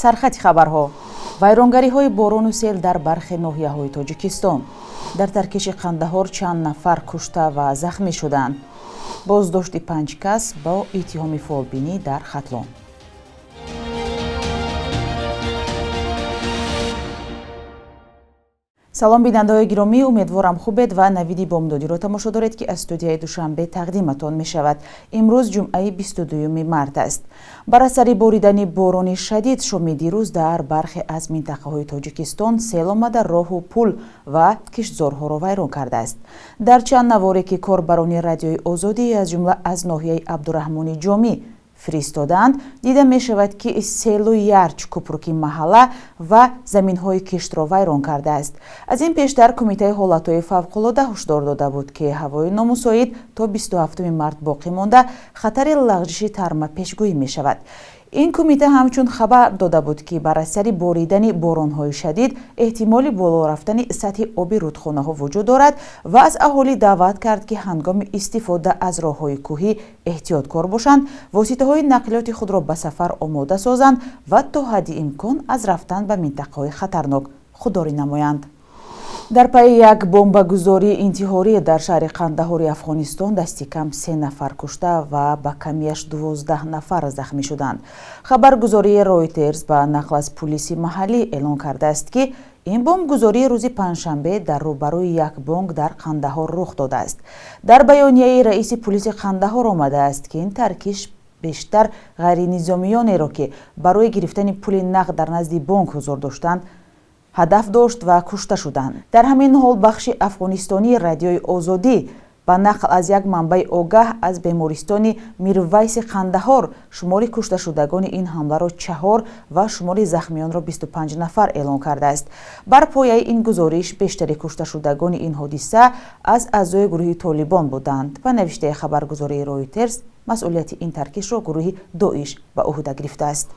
Сархати хабарҳо: вайронгариҳои борону сел дар бархе ноҳияҳои Тоҷикистон. Дар таркиши Қандаҳор чанд нафар кушта ва захмӣ шуданд. Боздошти 5 кас бо иттиҳоми фолбинӣ дар Хатлон. Салом, бинандаҳои гиромӣ, умедворам хубед ва навиди бомдодиро тамошо доред, ки аз студияи Душанбе тақдиматон мешавад. Имрӯз ҷумъаи 22 март аст. Бар асари боридани борони шадид шоми дирӯз дар бархе аз минтақаҳои Тоҷикистон сел омада роҳу пул ва киштзорҳоро вайрон кардааст. Дар чанд наворе, ки корбарони Радиои Озодӣ аз ҷумла аз ноҳияи Абдураҳмони Ҷомӣ фиристодаанд, дида мешавад, ки селу ярч купруки маҳалла ва заминҳои киштро вайрон кардааст. Аз ин пештар Кумитаи ҳолатҳои фавқулода ҳушдор дода буд, ки ҳавои номусоид то 27 март боқӣ монда, хатари лағжиши тарма пешгӯӣ мешавад. Ин кумита ҳамчун хабар дода буд, ки бар асари боридани боронҳои шадид эҳтимоли боло рафтани сатҳи оби рудхонаҳо вуҷуд дорад ва аз аҳолӣ даъват кард, ки ҳангоми истифода аз роҳҳои кӯҳӣ эҳтиёткор бошанд, воситаҳои нақлиёти худро ба сафар омода созанд ва то ҳадди имкон аз рафтан ба минтақаҳои хатарнок худдорӣ намоянд. Дар пайи як бомбагузории интиҳорӣ дар шаҳри Қандаҳори Афғонистон дасти кам 3 нафар кушта ва ба камияш 12 нафар захмӣ шуданд. Хабаргузории Ройтерс ба нақл аз пулиси маҳаллӣ эълон кардааст, ки ин бомбгузорӣ рӯзи панҷшанбе дар рӯбарӯи як бонк дар Қандаҳор рух додааст. Дар баёнияи раиси пулиси Қандаҳор омадааст, ки ин таркиш бештар ғайринизомиёнеро, ки барои гирифтани пули нақд дар назди бонк ҳузур доштанд, ҳадаф дошт ва кушта шуданд. Дар ҳамин ҳол бахши афғонистонии Радиои Озодӣ ба нақл аз як манбаи огаҳ аз бемористони Мирвайси Қандаҳор шумори кушташудагони ин ҳамларо 4 ва шумори захмиёнро 25 нафар эълон кардааст. Бар пояи ин гузориш бештари кушташудагони ин ҳодиса аз аъзои гурӯҳи Толибон буданд. Ба навиштаи хабаргузории Ройтерс, масъулияти ин таркишро гурӯҳи Доиш ба ӯҳда гирифтааст.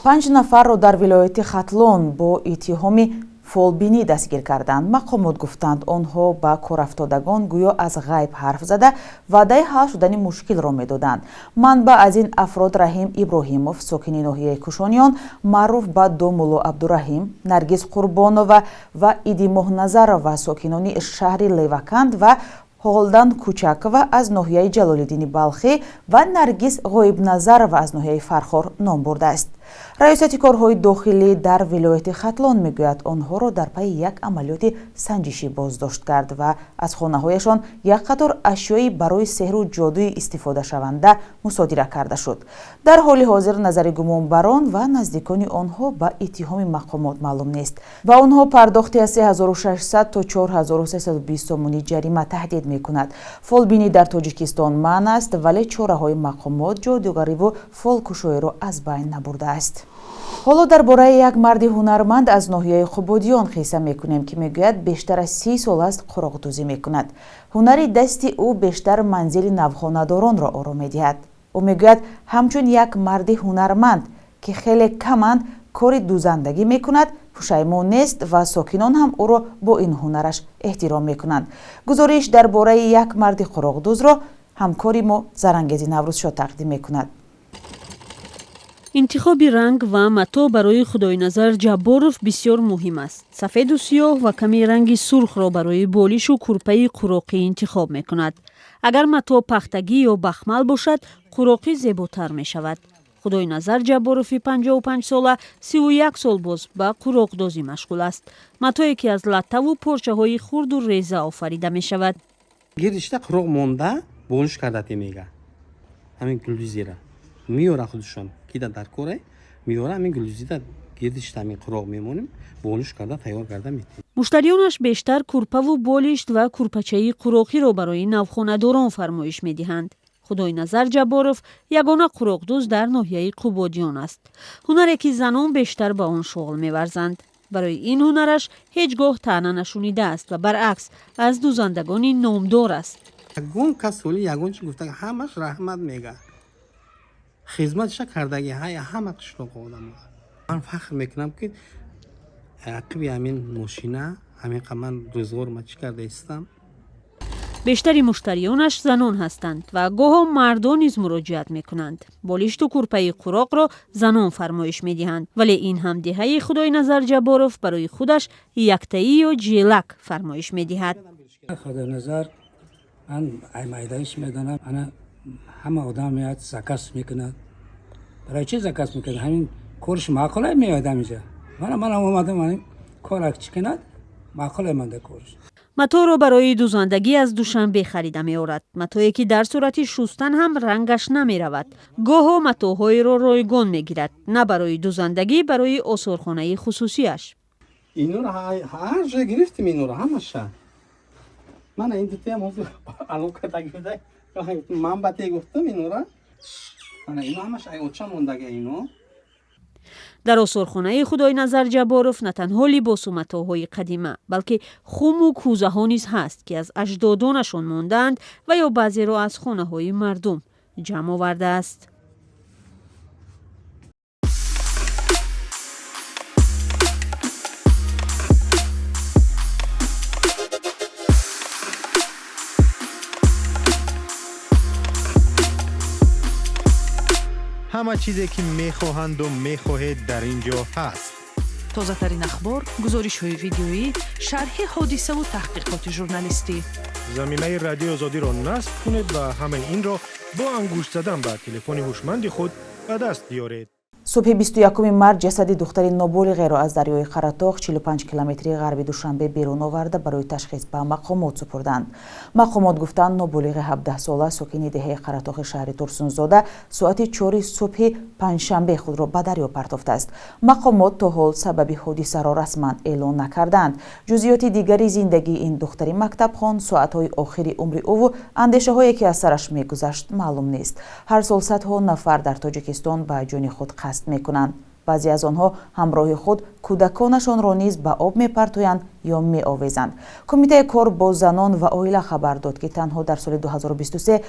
5 нафарро дар вилояти Хатлон бо иттиҳоми фолбинӣ дастгир карданд. Мақомот гуфтанд, онҳо ба корафтодагон гӯё аз ғайб ҳарф зада, ваъдаи ҳал шудани мушкилро медоданд. Манбаъ аз ин афрод Раҳим Иброҳимов, сокини ноҳияи Кушониён, маъруф ба Домулло Абдураҳим, Наргиз Қурбонова ва Идимоҳназарова, сокинони шаҳри Леваканд, ва Ҳолдан Кучакова аз ноҳияи Ҷалолиддини Балхӣ ва Наргиз Ғоибназарова аз ноҳияи Фархор ном бурдааст. Раёсати корҳои дохилӣ дар вилояти Хатлон мегӯяд, онҳоро дар пайи як амалиёти санҷишӣ боздошт кард ва аз хонаҳояшон як қатор ашёи барои сеҳру ҷодуи истифодашаванда мусодира карда шуд. Дар ҳоли ҳозир назари гумонбарон ва наздикони онҳо ба иттиҳоми мақомот маълум нест. Ба онҳо пардохти аз 3600 то 4320 сомонӣ ҷарима таҳдид мекунад. Фолбинӣ дар Тоҷикистон манъ аст, вале чораҳои мақомот ҷодугариву фолкушоиро аз байн набурдааст. Ҳоло дар бораи як марди ҳунарманд аз ноҳияи Қубодиён қисса мекунем, ки мегӯяд, бештар аз 30 сол аст қуроқдӯзӣ мекунад. Ҳунари дасти ӯ бештар манзили навхонадоронро оро медиҳад. Ӯ мегӯяд, ҳамчун як марди ҳунарманд, ки хеле каманд, кори дӯзандагӣ мекунад, пушаймон нест ва сокинон ҳам ӯро бо ин ҳунараш эҳтиром мекунанд. Гузориш дар бораи як марди қуроқдӯзро ҳамкори мо Зарангези Наврӯзшо тақдим мекунад. Интихоби ранг ва матоъ барои Худойназар Ҷабборов бисёр муҳим аст. Сафеду сиёҳ ва ками ранги сурхро барои болишу курпаи қуроқӣ интихоб мекунад. Агар матоъ пахтагӣ ё бахмал бошад, қуроқӣ зеботар мешавад. Худойназар Ҷабборови 55 сола 31 сол боз ба қуроқдозӣ машғул аст. Матое ки аз латтаву порчаҳои хурду реза офарида мешавад. Гирдишта қуроқ монда болиш кардате мега. Ҳамин гулдузира меёра худашон кида дар коре меёра, ҳамин гулдузида гирдишта ҳамин қуроқ мемонем, болиш карда тайёр карда метиҳем. Муштариёнаш бештар курпаву болишт ва курпачаи қуроқиро барои навхонадорон фармоиш медиҳанд. Худойназар Ҷабборов ягона қуроқдӯз дар ноҳияи Қубодиён аст, ҳунаре ки занон бештар ба он шуғл меварзанд. Барои ин ҳунараш ҳеҷ гоҳ таъна нашунидааст ва баръакс аз дӯзандагони номдор аст. Ягон кас соли ягон чи гуфта, ҳамаш раҳмат мега. Хизматша кардаги ҳай ҳама қишлоқ одамо. Ман фахр мекунам, ки ақиби ҳамин мошина ҳамин қа ман рӯзғор ма чӣ карда истам. Бештари муштариёнаш занон ҳастанд ва гоҳо мардон низ муроҷиат мекунанд. Болишту курпаи қуроқро занон фармоиш медиҳанд, вале ин ҳамдиҳаи Худойназар Ҷабборов барои худаш яктаӣ ё ҷелак фармоиш медиҳад. Худойназар ман аймайдаиш медонам, ана ҳама одам меояд, заказ мекунад. Барои чӣ заказ мекунад? Ҳамин корш маъқулай, меояд ҳаминҷа. Мана манам омадам, ҳамин корак чӣ кунад, маъқулай манда корш. Матоъро барои дузандагӣ аз Душанбе харида меорад, матое ки дар сурати шустан ҳам рангаш намеравад. Гоҳо матоъҳоеро ройгон мегирад, на барои дузандагӣ, барои осорхонаи хусусиаш. Инора ҳар ҷо гирифтем, инора ҳамаша. Мана ин дутаям ҳозир алоқа дагирда, ман ба те гуфтам инора. Мана ино ҳамаш ай оча мондаги ино. Дар осорхонаи Худойназар Ҷабборов на танҳо либосу матоъҳои қадима, балки хуму кӯзаҳо низ ҳаст, ки аз аҷдодонашон мондаанд ва ё баъзеро аз хонаҳои мардум ҷамъ овардааст. Ҳама чизе ки мехоҳанду мехоҳед, дар ин ҷо ҳаст. Тозатарин ахбор, гузоришҳои видеоӣ, шарҳи ҳодисаву таҳқиқоти журналистӣ. Замимаи Радиои Озодиро насб кунед ва ҳамаи инро бо ангушт задан ба телефони ҳушманди худ ба даст биёред. Субҳи 21 март ҷасади духтари ноболиғеро аз дарёи Қаратоғ 45 километри ғарби Душанбе берун оварда, барои ташхис ба мақомот супурданд. Мақомот гуфтанд, ноболиғи 17сола, сокини деҳаи Қаратоғи шаҳри Турсунзода, соати 4 субҳи панҷшанбе худро ба дарё партофтааст. Мақомот то ҳол сабаби ҳодисаро расман эълон накардаанд. Ҷузъиёти дигари зиндагии ин духтари мактабхон, соатҳои охири умри ӯву андешаҳое, ки аз сараш мегузашт, маълум нест. Ҳар сол садҳо нафар дар Тоҷикистон ба ҷони худ қасд мекунанд. Баъзе аз онҳо ҳамроҳи худ кӯдаконашонро низ ба об мепартоянд ё меовезанд. Кумитаи кор бо занон ва оила хабар дод, ки танҳо дар соли 2023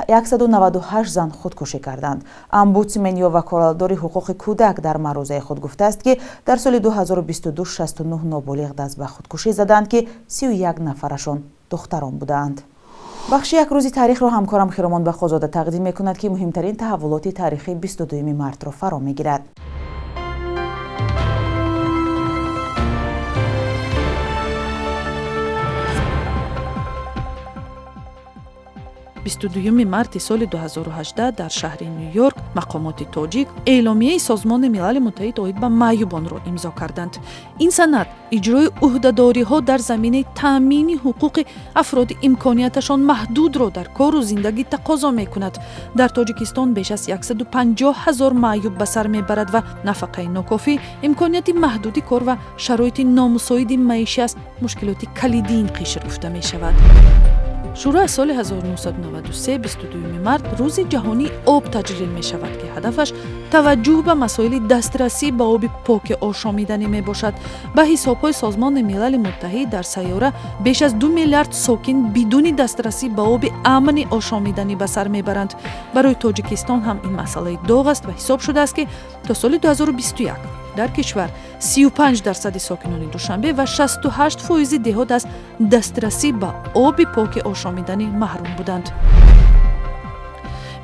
198 зан худкушӣ карданд. Омбудсмен ё ваколатдори ҳуқуқи кӯдак дар маърузаи худ гуфтааст, ки дар соли 2022 69 ноболиғ даст ба худкушӣ заданд, ки 31 нафарашон духтарон будаанд. Бахши як рӯзи таърихро ҳамкорам Хиромон Бақозода тақдим мекунад, ки муҳимтарин таҳаввулоти таърихии 22 мартро фаро мегирад. 22 марти соли 2018 дар шаҳри Ню-Йорк мақомоти тоҷик эъломияи Созмони Милали Муттаҳид оид ба маъюбонро имзо карданд. Ин санад иҷрои ӯҳдадориҳо дар заминаи таъмини ҳуқуқи афроди имконияташон маҳдудро дар кору зиндагӣ тақозо мекунад. Дар Тоҷикистон беш аз 150 ҳазор маъюб ба сар мебарад ва нафақаи нокофӣ, имконияти маҳдуди кор ва шароити номусоиди маишӣ аз мушкилоти калидии ин қишр гуфта мешавад. Шурӯъ аз соли 1993 22 март Рӯзи ҷаҳонии об таҷлил мешавад, ки ҳадафаш таваҷҷӯҳ ба масоили дастрасӣ ба оби поки ошомиданӣ мебошад. Ба ҳисобҳои Созмони Милали Муттаҳид, дар сайёра беш аз 2 миллиард сокин бидуни дастрасӣ ба оби амни ошомиданӣ ба сар мебаранд. Барои Тоҷикистон ҳам ин масъалаи доғ аст ва ҳисоб шудааст, ки то соли 2021 дар кишвар 35 дарсади сокинони Душанбе ва 68 фоизи деҳот аз дастрасӣ ба оби поки ошомиданӣ маҳрум буданд.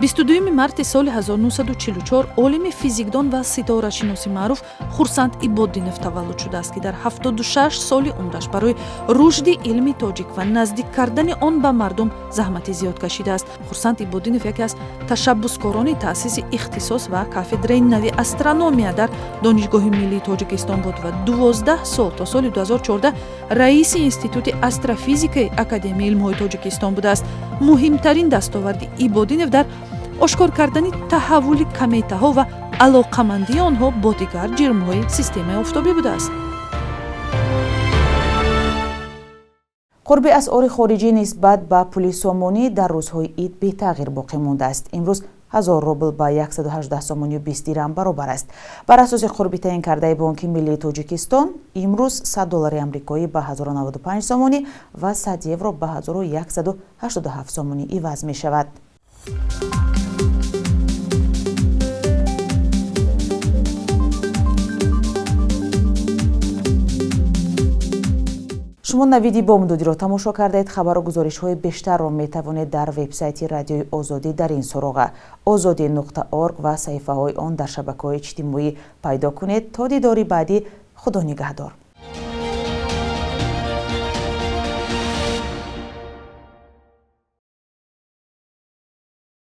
22 марти соли 1944 олими физикдон ва ситорашиноси маъруф Хурсанд Ибоддинов таваллуд шудааст, ки дар 76 соли умраш барои рушди илми тоҷик ва наздик кардани он ба мардум заҳмати зиёд кашидааст. Хурсанд Ибоддинов яке аз ташаббускорони таъсиси ихтисос ва кафедраи нави астрономия дар Донишгоҳи миллии Тоҷикистон буд ва 12 сол, то соли 2014, раиси Институти астрофизикаи Академияи илмҳои Тоҷикистон будааст. Муҳимтарин дастоварди Ибоддинов дар ошкор кардани таҳаввули кометаҳо ва алоқамандии онҳо бо дигар ҷирмҳои системаи офтобӣ будааст. Қурби асъори хориҷӣ нисбат ба пули сомонӣ дар рӯзҳои ид бетағйир боқӣ мондааст. Имрӯз 1000 рубл ба 118 сомонию 20 дирам баробар аст. Бар асоси қурби таъин кардаи Бонки миллии Тоҷикистон, имрӯз 100 доллари амрикоӣ ба 1095 сомонӣ ва 100 евро ба 1187 сомонӣ иваз мешавад. Шумо Шумо Навиди бомдодиро тамошо кардаед. Хабару гузоришҳои бештарро метавонед дар вебсайти Радиои Озодӣ дар ин суроға ozodi.org ва саҳифаҳои он дар шабакаҳои иҷтимоӣ пайдо кунед. То дидори баъдӣ, Худо нигаҳдор.